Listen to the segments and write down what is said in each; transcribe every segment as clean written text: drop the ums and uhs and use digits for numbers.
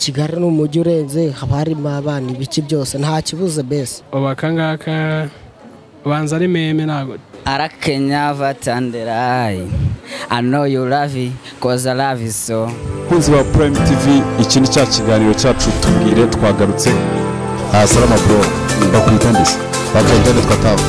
Kigali ni umujyi urenze, haba harimo abana ibiki byose nta kibuze bese. Ubu akangaka banza ari meme, ntabwo. Arakenya vatanderai. I know you love it, 'cause I love you so. Bakunzi ba Prime TV, iki ni cya kiganiro cyacu Tubwire, twagarutse. Ah, salama bro, bakwita ndetse bakayita nitwa Tabu.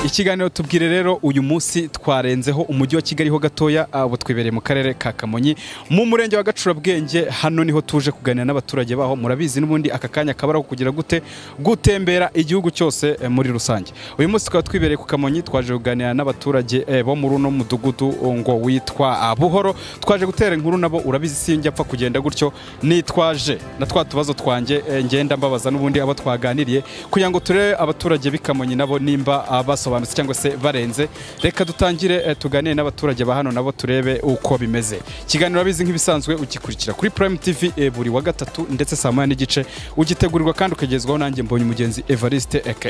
Ikiganiro Tubwire rero, uyu munsi twarenzeho umujyi wa Kigali ho gatoya, ubu twibereye mu karere ka Kamonyi mu murenge wa Gacurabwenge. Hano niho tuje kuganira n'abaturage baho. Murabizi n'ubundi aka kanya kabara kugira gute gutembera igihugu cyose muri rusange. Uyu munsi tukaba twibereye ku Kamonyi, twaje kuganira n'abaturage bo muri uno mudugudu ngo witwa Buhoro. Twaje gutera inkuru nabo. Urabizi sinjya apfa kugenda gutyo, nitwaje na twa tubazo twanjye, ngenda mbabaza n'ubundi abo twaganiriye kugira ngo turebe abaturage b'i Kamonyi nabo nimba basobanutse cyangwa se barenze. Reka dutangire tuganire n'abaturage ba hano nabo turebe uko bimeze. Ikiganiro urabizi nk'ibisanzwe ugikurikira kuri Prime TV buri wa gatatu ndetse saa 1:30, ugitegurirwa kandi ukagezwaho nanjye Mbonye Umugenzi Evariste aka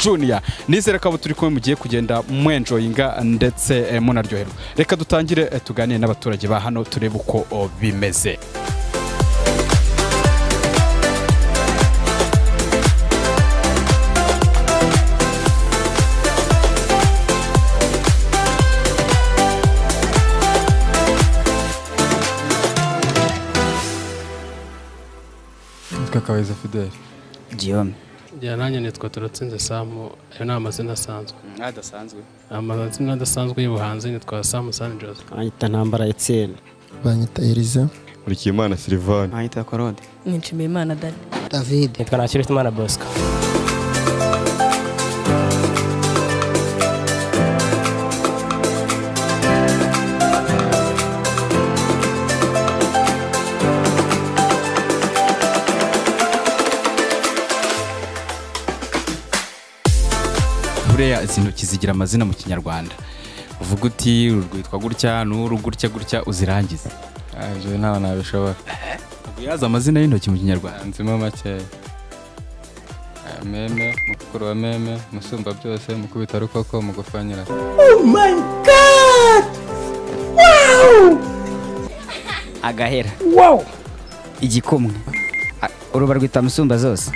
Junior. Nizere ko abo turi kumwe mugiye kugenda mwenjoyinga ndetse munaryoherwa. Reka dutangire tuganire n'abaturage ba hano turebe uko bimeze. Nitwa Kabayiza Fidele. Guillaume. Njye nanjye nitwa Turatsinze Samu, ayo ni amazina asanzwe. Adasanzwe? Amazina adasanzwe y'ubuhanzi nitwa Samu San Jose. Banyita Ntambara Etienne. Banyita Elize. Nkurikiyimana Silivani. Banyita Korode. Nshimiyimana Dani. David. Nitwa Ntakirutimana Bosco. Buriya izi ntoki zigira amazina mu Kinyarwanda, uvuga uti uru rwitwa gutya n'uru gutya gutya, uzirangize. Ah, ibyo ntawe nabishobora. Ubwo yazi amazina y'intoki mu Kinyarwanda? Nzimo makeya. Ah, meme, mukuru wa meme, musumba byose, mukubita rukoko, mugufi wa nyirazo. Oh my God! Wow! Agahera. Wow! Igikumwe. Uruba rwita musumba zose.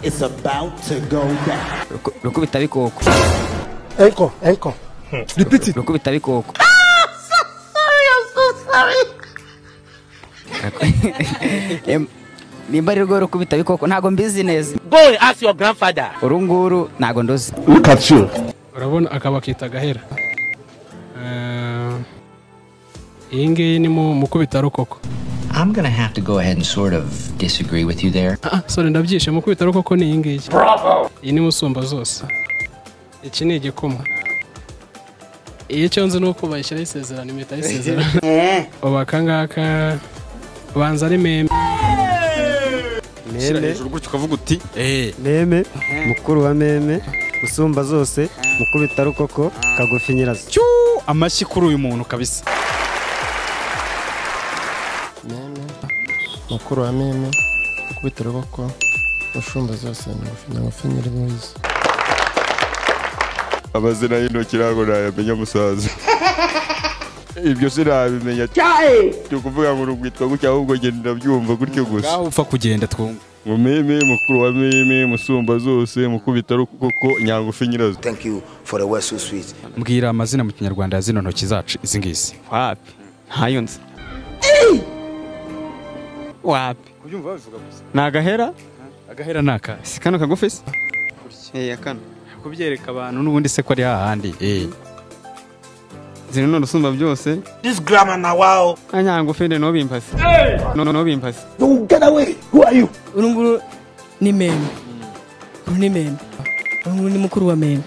It's about to go down. Rukubita bikoko. Encore, encore. Repeat it. Rukubita bikoko. Sorry, I'm so sorry. Nimba ari rwo rukubita bikoko ntago mbizi neza. Go and ask your grandfather. Uru nguru ntago ndozi. Look at you. Urabona akaba akita agahera. Iyi ngiyi ni mu mukubita rukoko. I'm gonna have to go ahead and sort of disagree with you there. Ah, sorry, ndabyishe, mukubita rukoko ni iyi ngiyi. Bravo! Iyi ni musumba zose. Iki ni igikumwe. Iyo icyo nzi ni uko bayishyiraho isezerano, impeta y'isezerano. Ubu aka ngaka banza ari meme. Shyira Meme. hejuru gutyo ukavuga uti Meme, mukuru wa meme, usumba zose, mukubita rukoko, kagufi nyirazo. Cyu, amashyi kuri uyu muntu kabisa. Meme, mukuru wa meme, mukubita rukoko, ushumba zose, nyagufi nyiri mwiza. Amazina y'intoki ntabwo nayamenya musaza, ibyo sinabimenya. Ni ukuvuga ngo rwitwa gutya, ahubwo ngenda ndabyumva gutyo gusa. Ngaho upfa kugenda twumva. Ngo meme, mukuru wa meme, musumba zose, mukubita rukoko, nyangufi nyirazo. Thank you for the word so sweet. Mbwira amazina mu Kinyarwanda ya zino ntoki zacu izi ngizi. Wapi, ntayo nzi. Wapi. Kubyumva babivuga gusa. Ni agahera. Agahera ni aka? Si kano kagufi se? Akano. Kubyereka abantu n'ubundi se ko ari hahandi. Zino ni urusumba byose. This grammar na wow. Anyangufi nde no bimpase. No no bimpase. You get away. Who are you? Uru nguru ni meme. Ni meme. Uyu ni mukuru wa meme.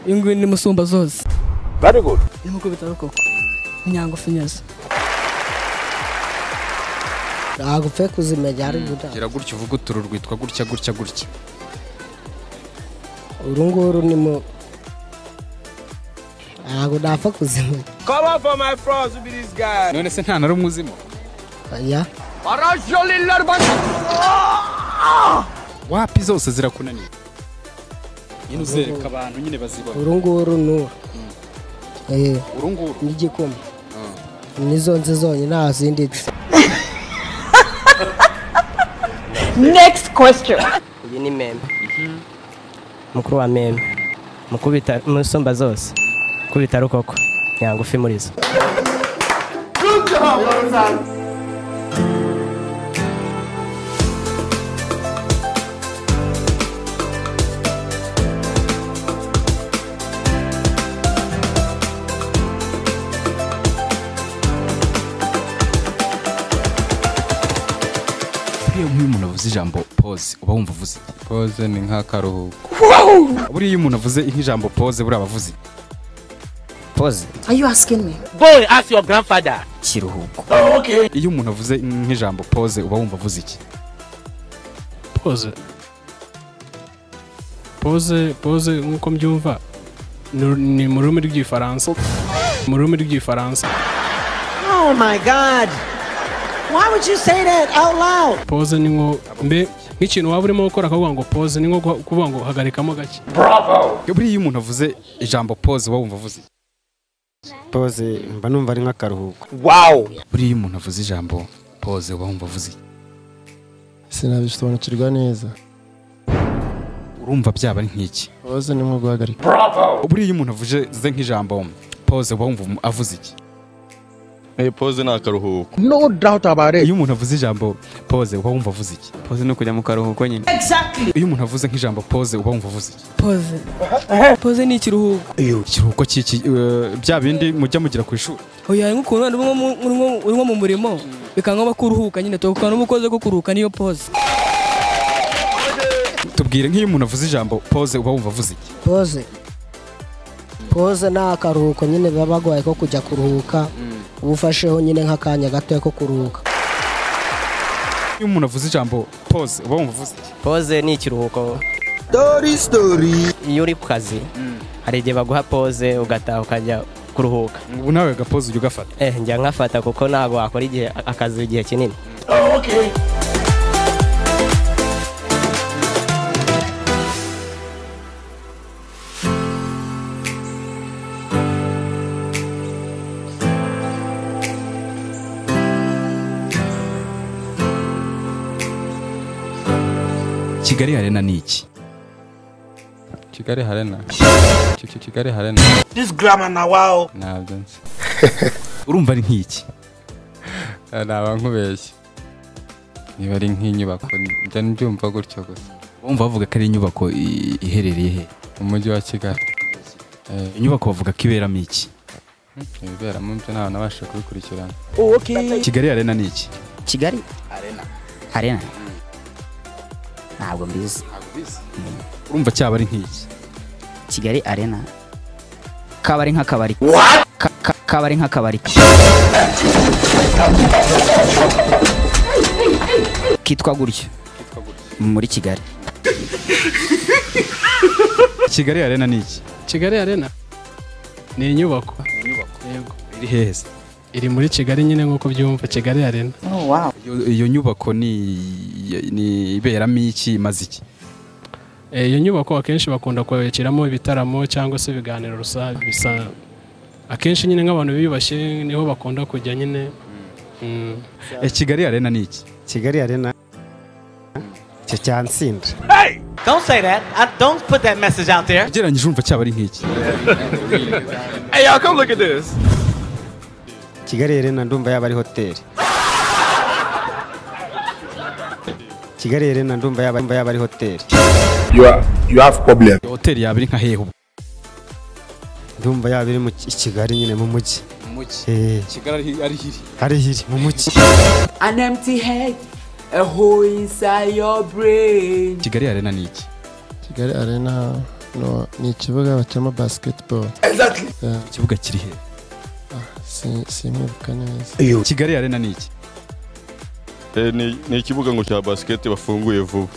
Uyu nguyu ni musumba zose. Very good. Ni mukubita rukoko. Nyangufi nyazo. Ntabwo upfe kuzimenya ari guda. Gira gutya uvuga uturu rwitwa gutya gutya gutya. Uru nguru ni mu ntabwo napfa kuzimenya. Cover for my frauds be this guy. None se nta na rumwe uzimo? Oya. Wapi zose zirakunaniye. Nyine uzereka abantu nyine bazibona. Uru nguru nuru. Uru nguru ni igikoma. Nizo nzi zonyine nta zindi. Next question. Uyu ni meme. Mukuru wa meme. Mukubita musumba zose. Kubita rukoko. Nyangufi murizo. Good job. Buriya nk'iyo umuntu avuze ijambo pause uba wumva uvuze iki? Pause ni nk'akaruhuko. Buriya iyo umuntu avuze nk'ijambo pause buriya aba avuze iki? Pause. Are you asking me? Boy, ask your grandfather. Kiruhuko. Oh, okay. Iyo umuntu avuze nk'ijambo pause uba wumva avuze iki? Pause. Pause, pause nkuko mbyumva ni mu rurimi rw'igifaransa. Mu rurimi rw'igifaransa. Oh my God. Why would you say that out loud? Pause ni nko mbe nk'ikintu waba urimo gukora akavuga ngo pause ni nko kuvuga ngo hagarikamo gake. Bravo. Buriya iyo umuntu avuze ijambo pause uba wumva avuze iki? Pause mba numva ari nk'akaruhuko. Wow. Buriya iyo umuntu avuze ijambo pause uba wumva avuze iki? Sinabisobanukirwa neza. Urumva byaba ari nk'iki? Pause ni nko guhagarika. Bravo. Buriya iyo umuntu avuze nk'ijambo pause uba wumva avuze iki? Pause ni akaruhuko. No doubt about it. Iyo umuntu avuze ijambo pause uba wumva avuze iki? Pause ni kujya mu karuhuko nyine. Exactly. Iyo umuntu avuze nk'ijambo pause uba wumva avuze iki? Pause. Pause ni ikiruhuko. Ikiruhuko cy'iki bya bindi mujya mugira ku ishuri? Oya nk'ukuntu uri nko mu murimo bikangoma kuruhuka nyine tokana umukoze ko kuruhuka niyo pause. Tubwire nk'iyo umuntu avuze ijambo pause uba wumva avuze iki? Pause. Pause ni akaruhuko nyine baba bagoye ko kujya kuruhuka. Ubufasheho nyine nk'akanya gato ko kuruhuka. Iyo umuntu avuze ijambo pause uba wumva avuze iki? Pause ni ikiruhuko. Story story. Iyo uri ku kazi hari igihe baguha pause ugataha ukajya kuruhuka. Ubu nawe gapoze ujya ugafata? Njya nkafata kuko ntabwo wakora igihe akazi igihe kinini. Oh, okay. Kigali Arena ni iki? Kigali Arena. Kigali Arena. This grammar na wow. Ntabyo nzi. Urumva ari nk'iki? Naba nkubeshye. Niba ari nk'inyubako njya mbyumva gutyo gusa. Wumva bavuga ko ari inyubako iherereye he? Mu mujyi wa Kigali. Inyubako bavuga ko iberamo iki? Ibiberamo byo ntabwo nabasha kubikurikirana. Okay. Kigali Arena ni iki? Kigali Arena. Arena. Ntabwo mbizi. Urumva cyaba ari nk'iki? Kigali Arena. Kabari nk'akabari. Kabari nk'akabari. Kitwa gutyo. Muri Kigali. Kigali Arena ni iki? Kigali Arena ni inyubako. Yego. Iri heza. Iri muri Kigali nyine nkuko byumva Kigali Arena. Oh wow. Iyo nyubako ni iberamo iki, imaze iki? Iyo nyubako akenshi bakunda kwakiramo ibitaramo cyangwa se ibiganiro rusange bisa akenshi nyine nk'abantu biyubashye niho bakunda kujya nyine. Kigali Arena ni iki? Kigali Arena cyo cyansinda. Hey! Don't say that. I don't put that message out there. Ugereranyije urumva cyaba ari nk'iki? Hey y'all, come look at this. Kigali Arena ndumva yaba ari hoteli. Kigali Arena ndumva yaba ari hoteli. You have problem. Hoteli yaba iri nka hehe? Ndumva yaba iri mu Kigali nyine mu mujyi. Mu mujyi. Kigali ari hiri. Ari hiri mu mujyi. An empty head, a hole inside your brain. Kigali Arena ni iki? Kigali Arena no ni ikibuga bakinamo basketball. Exactly. Ikibuga kiri he? Simwibuka neza. Kigali Arena ni iki? Ni ikibuga ngo cya basket bafunguye vuba.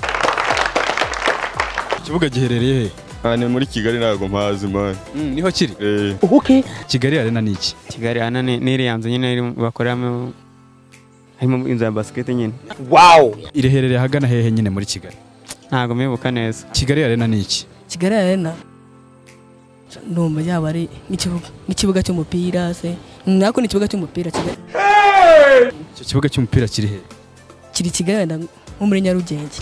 Ikibuga giherereye he? Ni muri Kigali ntago mpazi man. Niho kiri? Okay. Kigali Arena ni iki? Kigali Arena ni iriya nzu nyine bakoreramo harimo inzu ya basket nyine. Wow. Ireherereye ahagana hehe nyine muri Kigali? Ntago mwibuka neza. Kigali Arena ni iki? Kigali Arena ndumva yaba ari nk'ikibuga cy'umupira se. Nako ni ikibuga cy'umupira Kigali. Icyo kibuga cy'umupira kiri he? Kiri Kigali nko muri Nyarugenge.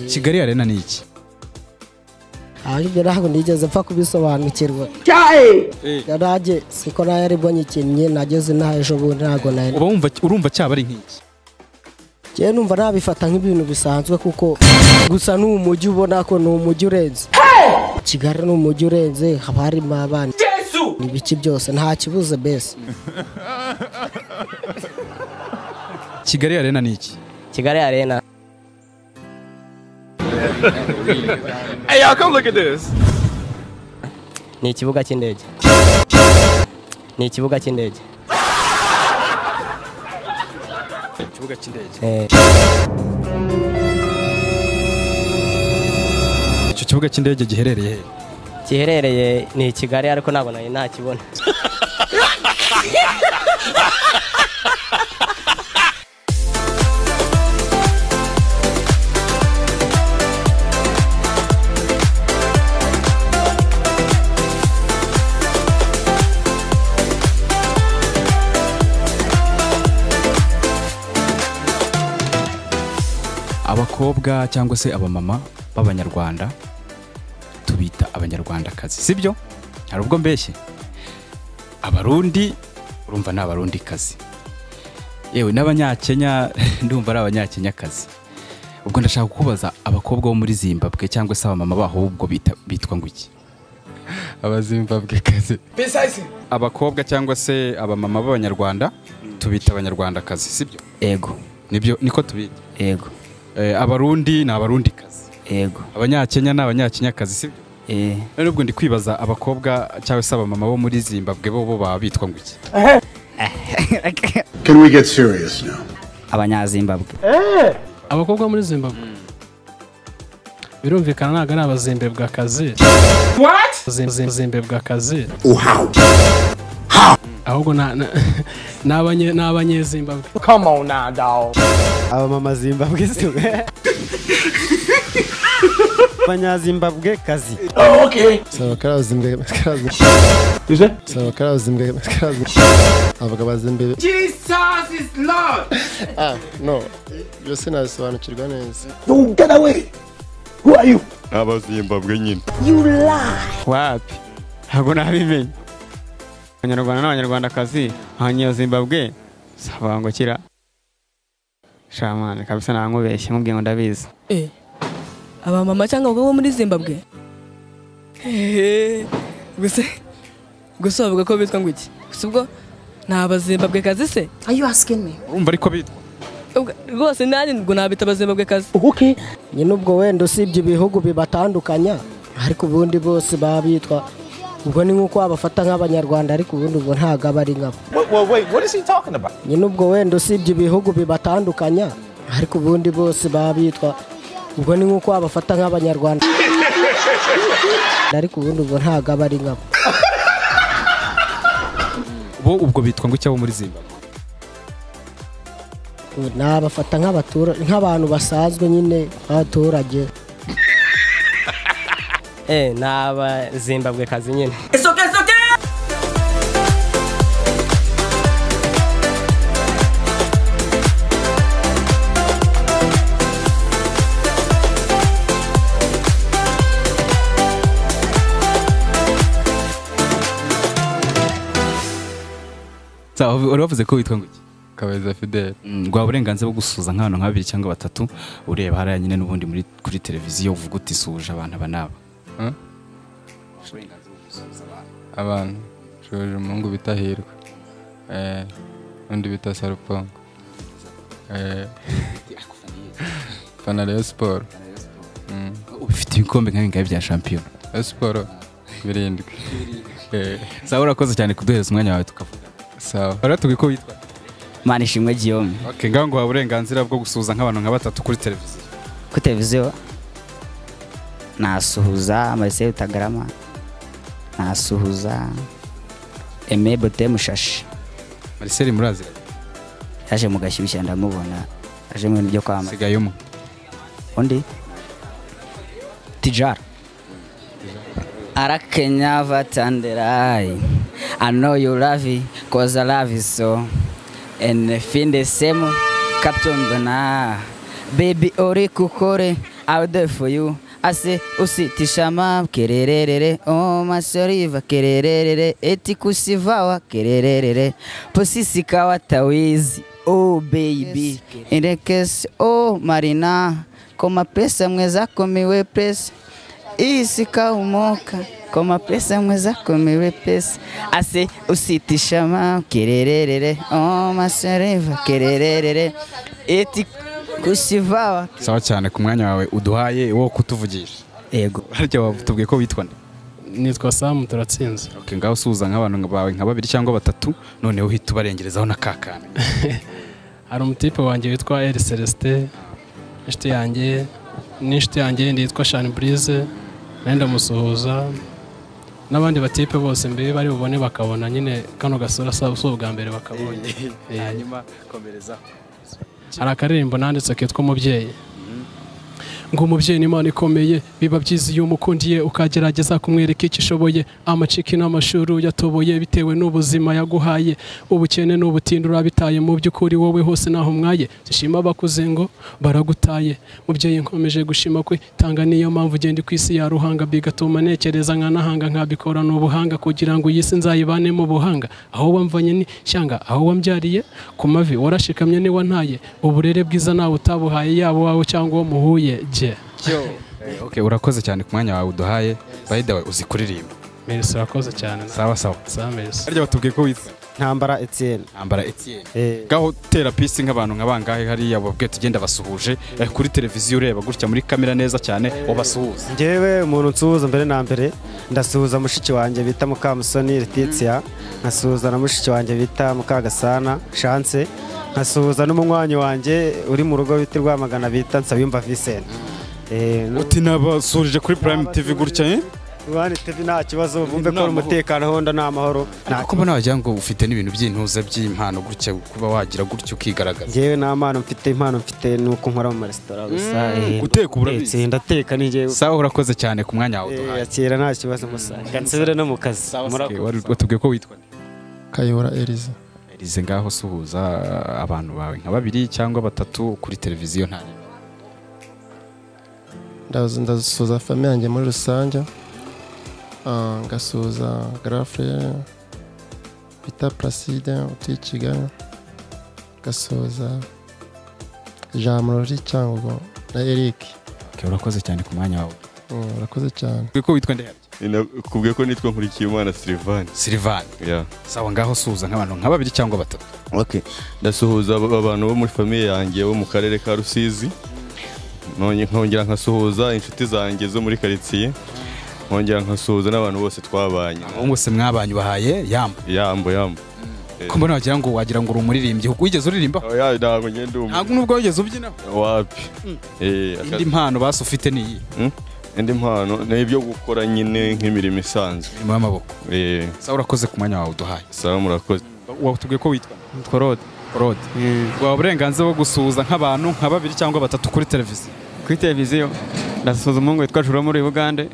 Kigali Arena ni iki? Ibyo ntabwo nigeze mpfa kubisobanukirwa. Yarage siko nayo aribwo nyikinnye nageze nta ejo bundi ntabwo nayo. Uba wumva urumva cyaba ari nk'iki? Njyewe numva nabifata nk'ibintu bisanzwe kuko gusa ni umujyi ubona ko ni umujyi urenze. Kigali ni umujyi urenze haba harimo abana. Ibiki byose nta kibuze bese. Kigali Arena ni iki? Kigali Arena. Hey y'all, come look at this. Ni ikibuga cy'indege. Ni ikibuga cy'indege. Ikibuga cy'indege. Icyo kibuga cy'indege giherereye he? Giherereye ni Kigali ariko ntabwo nari nakibona. Abakobwa cyangwa se abamama b'abanyarwanda tubita abanyarwandakazi, sibyo? Hari ubwo mbeshye? Abarundi urumva ni abarundikazi, yewe n'abanyakenya ndumva ari abanyakenyakazi. Ubwo ndashaka kukubaza abakobwa bo muri Zimbabwe cyangwa se abamama baho ubwo bitwa ngo iki? Abazimbabwekazi. Abakobwa cyangwa se abamama b'abanyarwanda tubita abanyarwandakazi, sibyo? Yego. Nibyo niko tubita. Yego. Abarundi ni abarundikazi. Yego. Abanyakenya ni abanyakenyakazi, sibyo? None ubwo ndi kwibaza abakobwa cyangwa se abamama bo muri Zimbabwe bo baba bitwa ngo iki? Can we get serious now? Abanyazimbabwe. Abakobwa muri Zimbabwe birumvikana ntabwo ari abazimbabwekazi. What? Zimbabwekazi. How? Ahubwo ni abanyezimbabwe. Come on now, dog. Abamama Zimbabwe se. Abanyazimbabwe kazi. Oh, okay. Saba karazimbwe karazimbwe. Saba karazimbwe karazimbwe. Avuga bazimbwe. Jesus is Lord. Ah, no. Byose nabisobanukirwa neza. Don't get away. Who are you? Abazimbabwe nyine. You lie. Wapi? Ntabwo nabimenye. Abanyarwanda n'abanyarwandakazi, abanyazimbabwe sabangukira. Shamana kabisa nankubeshye nkubwiye ngo ndabizi. Abamama cyangwa abagabo muri Zimbabwe? Gusa bavuga ko bitwa ngo iki? Gusa ubwo ni abazimbabwe kazi se? Are you asking me? Urumva ariko bitwa? Rwose nanjye ngo nabita abazimbabwe kazi. Okay. Nyine ubwo wenda usibye ibihugu bibatandukanya ariko ubundi bose baba bitwa ubwo ni nkuko abafata nk'abanyarwanda ariko ubundi ubwo ntago aba ari nkabo. Wait, what is he talking about? Nyine ubwo wenda usibye ibihugu bibatandukanya ariko ubundi bose baba bitwa ubwo ni nkuko abafata nk'abanyarwanda ariko ubundi ubwo ntago aba ari nkabo. Bo ubwo bitwa ngo cyabo muri Zimbabwe? Nabafata nk'abantu basanzwe nyine abaturage. Naba Zimbabwe kazi nyine. It's okay, it's okay. Uri wavuze ko witwa ngo iki? Kabeza Fidel. Rwa uburenganzira bwo gusuhuza nk'abantu nka babiri cyangwa batatu ureba hariya nyine n'ubundi muri kuri televiziyo uvuga uti suhuje abantu aba n'aba. Uburenganzira bwo gusuhuza abantu. Abantu nshuje umuhungu bita Hirwa, undi bita Sarupongo, fana Rayon Sport. Ufite ibikombe nka bingahe bya shampiyona? Siporo 7. Sawa, urakoze cyane kuduhereza umwanya wawe tukavuga. Sawa. Baratubwiye ko witwa Manishimwe Guillaume. Okay, ngaho ngo uburenganzira bwo gusuhuza nk'abantu nka batatu kuri televiziyo. Kuri televiziyo nasuhuza Marcel Tagarama, nasuhuza Aimé Bote Mushashi. Marcel murazi? Yaje mu gashyushya ndamubona, aje mu bintu byo kwamamaza. Sigaye umwe. Undi Tijara. Arakenya vatanderai. I know you love it, cause I love you so. And finde same Captain Bana. Baby ori kukore, I'll do for you. I say usitishama kererere, oh masoriva kererere, eti kusivawa kererere, posisika watawizi, oh baby. Indekes oh marina, koma pesa mweza komiwe pesa. Isika umoka koma pesa mweza komiwe pesa. Ase usitishama kererere, oh masoriva kererere, eti kusivawa. Sawa cyane ku mwanya wawe uduhaye wo kutuvugisha. Yego. Harya watubwiye ko witwa nde? Nitwa Sam Turatsinze. Okay, ngaho usuhuza nk'abantu bawe nka babiri cyangwa batatu, noneho uhita ubarengerezaho na kakana. Hari umutipe wanjye witwa El Celestin, inshuti yanjye, n'inshuti yanjye yindi yitwa Shani Breeze, nawe ndamusuhuza. N'abandi batipe bose mbe bari bubone bakabona nyine kano gasura si ubwa mbere bakabonye. Hanyuma komerezaho. Hari akaririmbo nanditse kitwa Umubyeyi. Ngo umubyeyi ni Imana ikomeye, biba byiza iyo umukundiye ukagerageza kumwereka icyo ishoboye. Amaciki n'amashuru yatoboye bitewe n'ubuzima yaguhaye, ubukene n'ubutindi urabitaye, mu by'ukuri wowe hose naho mwaye. Zishima abakuze ngo baragutaye, mubyeyi nkomeje gushima kwe tanga, niyo mpamvu ugenda ku isi ya ruhanga, bigatuma ntekereza nkanahanga nkabikora n'ubuhanga, kugira ngo iyi si nzayibane mu buhanga. Aho wamvanye ni shyanga, aho wambyariye ku mavi warashikamye ni wantaye, uburere bwiza nawe utabuhaye, yaba wawe cyangwa uwo muhuye. Okay, urakoze cyane ku mwanya wawe uduhaye. By the way, uzi kuririmba? Merci, urakoze cyane. Sawa sawa. Sawa, merci. Harya batubwiye ko witwa Ntambara Etienne. Ntambara Etienne. Ngaho tera pisi nk'abantu nka bangahe hariya babwiye tugenda basuhuje kuri televiziyo, ureba gutya muri kamera neza cyane ubasuhuza. Njyewe umuntu nsuhuza mbere na mbere ndasuhuza mushiki wanjye bita Mukamusoni Letitia, nkasuhuza na mushiki wanjye bita Mukagasana Chance, nkasuhuza n'umunywanyi wanjye uri mu rugo bita Rwamagana bita Nsabimba Vincent. Uti nabasurije kuri Prime TV gutya eh? Prime TV nta kibazo, bumve ko umutekano honda nta mahoro. Nako mbona wagira ngo ufite n'ibintu by'intuza by'impano gutya, kuba wagira gutya ukigaragaza. Njyewe nta mpano mfite, impano mfite nuko nkora mu restaurant gusa. Guteka urabizi? Ndateka ni njyewe. Sawa, urakoze cyane ku mwanya wawe uduhaye. Yakira nta kibazo musa. Kansubire no mu kazi. Watubwiye ko witwa Kayora Elize. Elize, ngaho suhuza abantu bawe nka babiri cyangwa batatu kuri televiziyo. Nta ndasuhuza famille yanjye muri rusange, ngasuhuza Grafre Peter Placide utuye Kigali, ngasuhuza Jean Marie Cyangugu na Eric. Okay, urakoze cyane ku mwanya wawe. Urakoze cyane. Ko witwa nde? Nakubwiye ko nitwa Nkurikiyimana Sylvain. Sylvain. Yeah. Sawa, ngaho suhuza nk'abantu nka babiri cyangwa batatu. Okay. Ndasuhuza abantu bo muri famille yanjye bo mu karere ka Rusizi. Nonye nkongera nkasuhuza inshuti zanjye zo muri quartier. Nkongera nkasuhuza n'abantu bose twabanye. Abo bose mwabanye bahaye yambo. Yambo yambo. Ko mbona wagira ngo uri umuririmbyi, wigeze uririmba? Oya, ntabwo ngende umwe. Ntabwo nubwo wigeze ubyina? Wapi. Indi mpano basi ufite ni iyi? Indi mpano ni ibyo gukora nyine nk'imirimo isanzwe. Imirimo y'amaboko. Sawa, urakoze ku mwanya wawe uduhaye. Sawa, murakoze. Watubwiye ko witwa? Nitwa Rode. Rode. Wawe uburenganzira bwo gusuhuza nk'abantu nka babiri cyangwa batatu kuri televiziyo. Kuri televiziyo ndasuhuza umuhungu witwa Juro muri Bugande.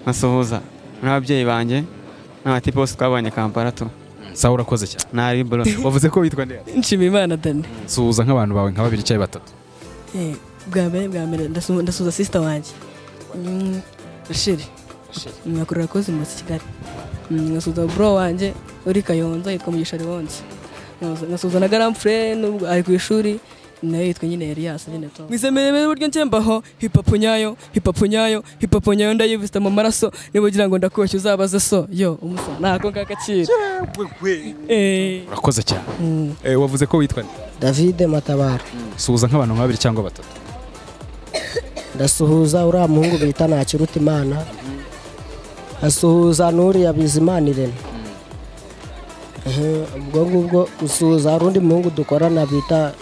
Nkasuhuza n'ababyeyi banjye n'abatipe bose twabanye Kampala tu. Sawa, urakoze cyane. Nari bro. Wavuze ko witwa nde? Nshimiyimana Dani. Suhuza nk'abantu bawe nka babiri cyangwa batatu. Bwa mbere ndasuhuza sister wanjye. Rasheli. Nyakorera kozi mu Kigali. Ngasuhuza bro wanjye uri Kayonza yitwa Mugisha Leonce. Ngasuhuza na grand frère nubwo ari ku ishuri nayo yitwa nyine Elias nyine to. Mwizemerere buryo ncyembaho hip hop nyayo, hip hop nyayo, hip hop nyayo ndayivista mu maraso, niba ugira ngo ndakoshye uzabaze so yo umusa nako ngakacira. Urakoze cyane. Wavuze ko witwa nde? David Matabaro. Suhuza nk'abantu babiri cyangwa batatu. Ndasuhuza uriya muhungu bita Ntakiruta Imana. Asuhuza n'uriya Bizimana Irene. Ubwo ngubwo usuhuza hari undi muhungu dukorana bita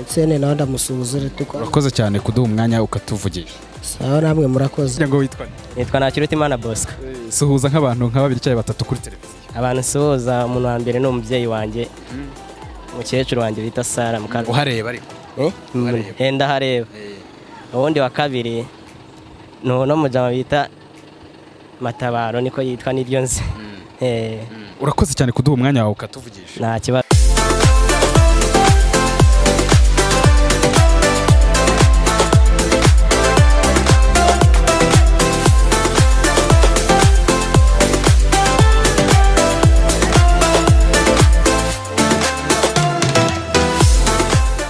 Etienne, nawe ndamusuhuza. Urakoze cyane kuduha umwanya ukatuvugisha. Sawa, namwe murakoze. Ngo witwa? Nitwa Ntakiruta Imana Bosco. Suhuza nk'abantu nka babiri cyangwa batatu kuri televiziyo. Abantu suhuza, umuntu wa mbere ni umubyeyi wanjye, umukecuru wanjye bita Sara Muka. Uhareba ariko? Ndahareba. Uwundi wa kabiri ni uno mujama bita Matabaro, niko yitwa niryo nzi. Urakoze cyane kuduha umwanya wawe ukatuvugisha. Nta kibazo.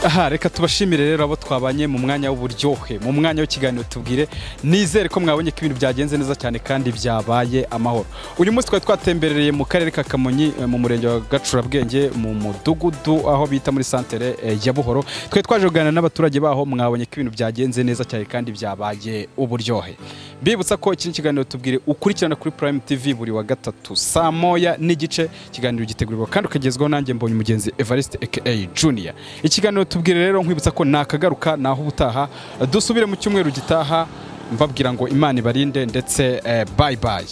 Aha, reka tubashimire rero abo twabanye mu mwanya w'uburyohe, mu mwanya w'ikiganiro tubwire. Nizere ko mwabonye ko ibintu byagenze neza cyane kandi byabaye amahoro. Uyu munsi twari twatemberereye mu karere ka Kamonyi, mu murenge wa Gacurabwenge, mu mudugudu aho bita muri santere ya Buhoro. Twari twaje kuganira n'abaturage baho, mwabonye ko ibintu byagenze neza cyane kandi byabaye uburyohe. Bibutsa ko iki kiganiro tubwire ukurikirana kuri Prime TV buri wa gatatu saa 1:30. Ikiganiro gitegurirwa kandi ukagezwaho nanjye Mbonye Umugenzi Evariste aka Junior. Ikiganiro tubwire rero nkwibutsa ko nakagaruka naho ubutaha, dusubire mu cyumweru gitaha, mbabwira ngo Imana ibarinde ndetse bye bye.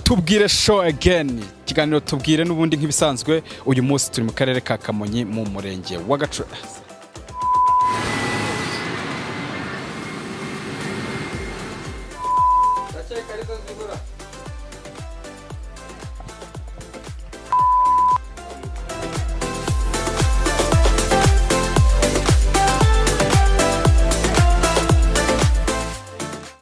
Tubwire show again, ikiganiro tubwire n'ubundi nk'ibisanzwe. Uyu munsi turi mu karere ka Kamonyi mu murenge wa Gacura.